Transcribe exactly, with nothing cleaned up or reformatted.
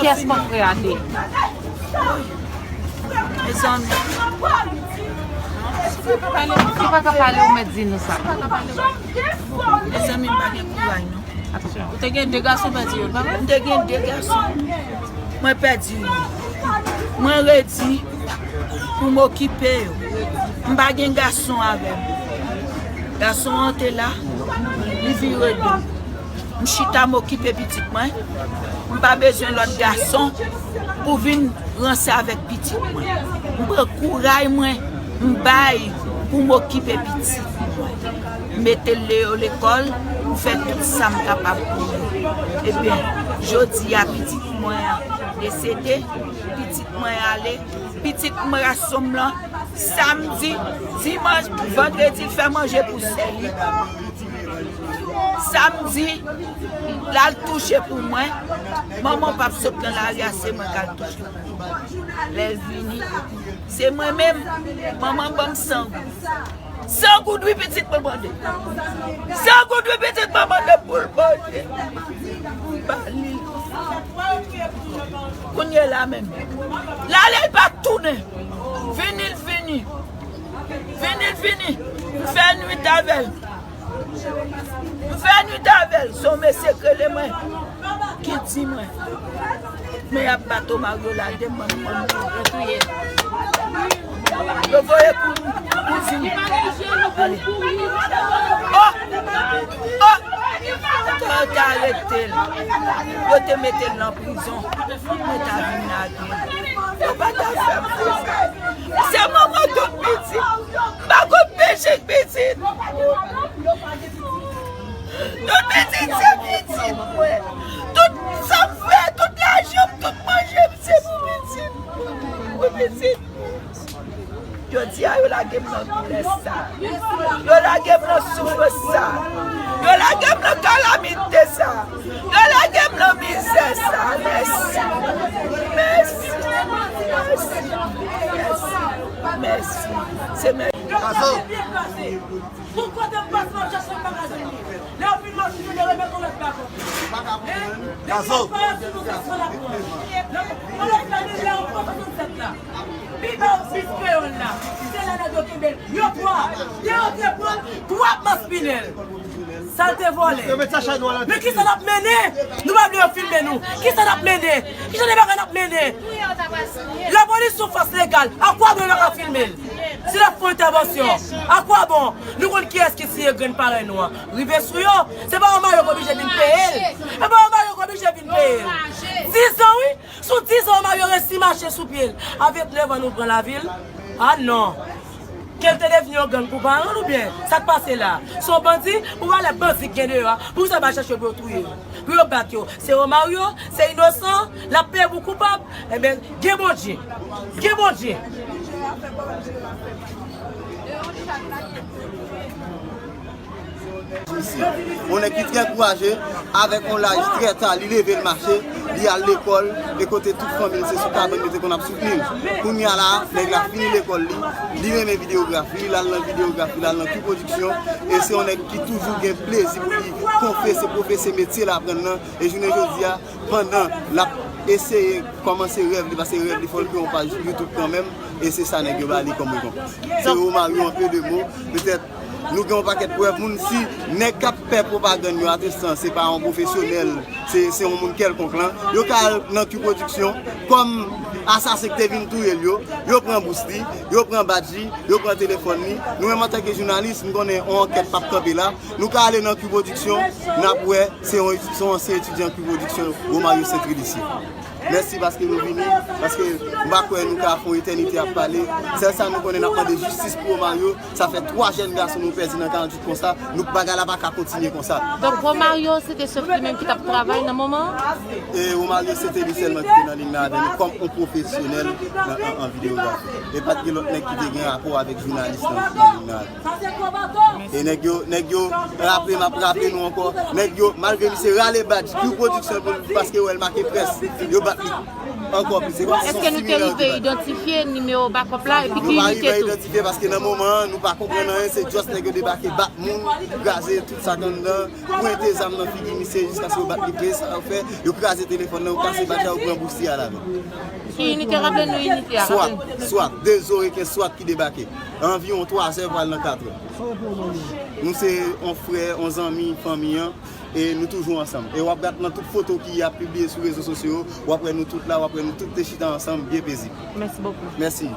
Kiyès kòfre a te? Mezanmi. Si w pa ka pale, si w pa ka pale, ou mèt di nou sa. Mezanmi, m pa gen kouraj, non. Ou te gen de gason, pèdi youn, pa vre? M te gen de gason. Mwen pèdi youn. Mwen redi pou m okipe yo. M pa gen gason avè m. Gason an te la, li vire do. M chita, m okipe pitit mwen. M pa bezwen lòt gason pou vin ranse avèk pitit mwen. M pran kouraj mwen, m bay pou m okipe pitit mwen. M mete l le-, lekòl, m fè tout sa m kapab pou li. Ebyen, jodi a, pitit mwen an desede, pitit mwen ale, pitit mwen gason m lan, samdi, dimanch, vandredi, l fè manje pou sè li. Samdi, l al touche pou mwen. Manman p ap sot nan lari a, se mwen k al touche pou li. Lè l vini, se mwen menm, manman ban m san goud. San goud wi pitit mwen mande. San goud wi pitit mwen mande pou l manje. M ba li. Kounye la menm. L ale, l pa tounen. Vini, l vini. Vini, l vini. M fè nwit avè l. M fè nwit avè l. Se yon mesye k rele mwen, ki di mwen, men y ap bat Omar, yo lage m, mwen, mwen, mwen touye. Yo voye kou-, kouzin. Ale. Oh! Oh! Yo te arete l. Yo te mete l nan prizon. Mwen ta vin lage l. Yo pa ta fè m konsa. Se manman tout pitit. M pa konn peche k pitit. Tout pitit se pitit mwen. Tout sa m fè, tout lajan m, tout manje m, se pou pitit mwen. Pou pitit mwen. Jodi a, yo lage m nan doulè sa. Yo lage m nan soufrans sa. Yo lage m nan kalamite sa. Yo lage m nan mizè sa. Mèsi. Mèsi. Mèsi. Mèsi. Mèsi. Se mè- Gason. Tout kote m pase, m ap chache, m pa ka jwenn li. Lè yo fin mache, yo remèt yon lòt bak. Gason. Pi ba yo plis kreyòl la. Se la nèg yo kenbe l. Yo twa. Lè yo te pran l, twa ap maspinen l. Sa l te vòlè. Men kisa n ap mennen? Nou pa vle yo filme nou. Kisa n ap mennen? Ki jan de bagay n ap mennen? Lapolis sou fòs legal. A kwa bon yo pa ka filme l? Si l ap fè yon entèvansyon, a kwa bon? Nou konn kiyès ki siye grenn parèy nou an. Rive sou yo, se pa Omar yo k oblije vin peye l. Se pa Omar yo k oblije vin peye l. Dizan wi. Sou dizan Omar yo resi mache sou pye l. A vennèf an nou pran lavi l. A non. Ke l te devni yon gang pou paran l oubyen? Sa k pase la? Se yon bandi? Pou valè bandi k gen deyò a, pou sa pa chèche pou yo touye yo, pou yo bat yo? Se Omar yo, se inosan, l ap peye pou koupab. Ebyen, gen Bondye. Gen Bondye. Yon nèg ki trè kouraje, avèk yon laj trè ta, li leve l mache, li al lekòl, e kote tout fanmi l se sou kabann yo te konn ap soutni l. Kounye a la, nèg la fini lekòl li, li renmen videyografi, l al nan videyografi, l al nan Q Production, e se yon nèg ki toujou gen plezi pou li konfese, pwofese metye l aprann nan, e jounen jodi a, pandan l ap eseye kòmanse rèv li, paske rèv li fò l kreye yon paj YouTube kanmenm, e se sa nèg yo ba li kòm rekonpans. Se Romario, en peu de mots, petèt nou gen yon pakèt prèv moun, si nèg k ap fè pwopagann yo, atestan, se pa yon pwofesyonèl, se, se yon moun kèlkonk lan, yo ka al nan Q Production, kòm asasen ki te vin touye l yo, yo pran bous li, yo pran badj li, yo pran telefòn li. Nou menm antanke jounalis, m konnen yon ankèt p ap kanpe la, nou ka ale nan Q Production, n ap wè, se yon, se yon ansyen etidyan Q Production, Romario Saint Trilissie. Mèsi paske nou vini, paske m pa kwè nou ka fè yon etènite ap pale. Sèl sa nou konnen, n ap mande jistis pou Romario. Sa fè twa jèn gason nou pèdi nan karanntuit konsa. Nou, bagay la pa ka kontinye konsa. Donk, Romario, se te sèl li menm ki t ap travay nan moman an? E Romario, se te li sèlman ki te nan liy nan avè nou kòm yon pwofesyonèl nan, an, an videyografi. E pa t gen lòt nèg ki te gen rapò avèk jounalis nan, nan liy nan avè nou. E nèg yo, nèg yo raple, m ap raple nou ankò, nèg yo, malgre misye rale badj Q Production pou l, paske wè l make près, yo bat li ankò plis. Se kòmsi se yon similar de badj. Èske nou te rive idantifye nimewo bakòp la, epi ki li te tou? Nou pa rive idantifye paske nan moman an, nou pa konprann anyen, se just nèg Yo debake, bat moun, kraze tout sa k anndan, pwente zam nan figi misye jiskaske yo bat li, peye sa yo fè, yo kraze telefòn nan, yo kase badj la, yo pran bousti a ladan. Ki inite, raple nou inite a? Swat, swat, de Zoreken swat ki debake. Anviwon twa zè pral nan kat è. Nou se yon frè, yon zanmi fanmi an, e nou toujou ansanm. E w ap gade nan tout foto ki ap pibliye sou rezo sosyo yo, w ap wè nou tout la, w ap wè nou tout te chita ansanm, byen pezib. Mèsi bokou. Mèsi.